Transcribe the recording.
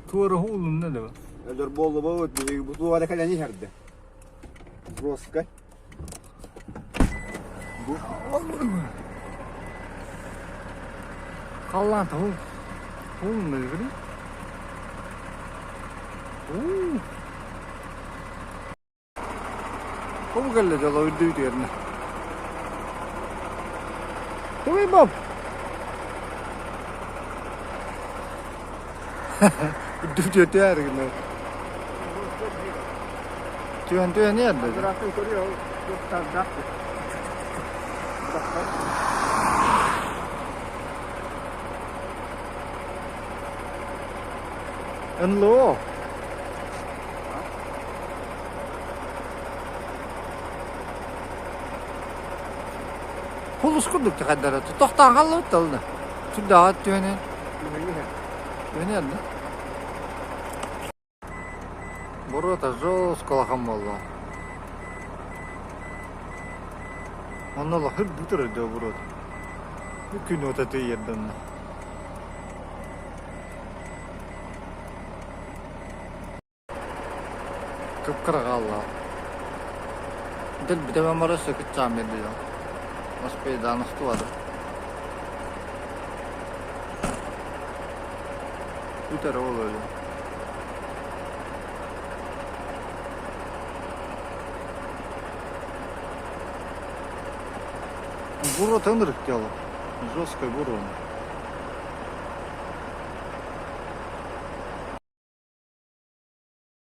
Туораһы уулунна да. Өлөр буоллубут, биһиги бу туора кэлэн иһэрдэ. Броска. Бу Халлаан тоһун уулунна дии. Уу. Кому кэллэ дьоло үрдүбүтүгэрнэ. Тугуй Боб? Үрдүбүтүгэр түһээри гынна. Түһэн түһэн иһэр да. Ыраахтан көрүө ол туохтардаах. НЛО. Холус курдук хайдара тохтоон хааллыбыт да сүрдээҕэ түһэнэн түһэнэн да Буруота жестко улахан буолла. Онно олох үрдүк турар дии буруота. Күн уота тиийэр да онно. Кып-кыра хаалла. Дэлби тэбэн барар сөкүт чаан биэрдилэр. Успейдаан устубата. Бүтэрэ буолуо дии. Буруота ынырык дьыала. Жесткая буруо.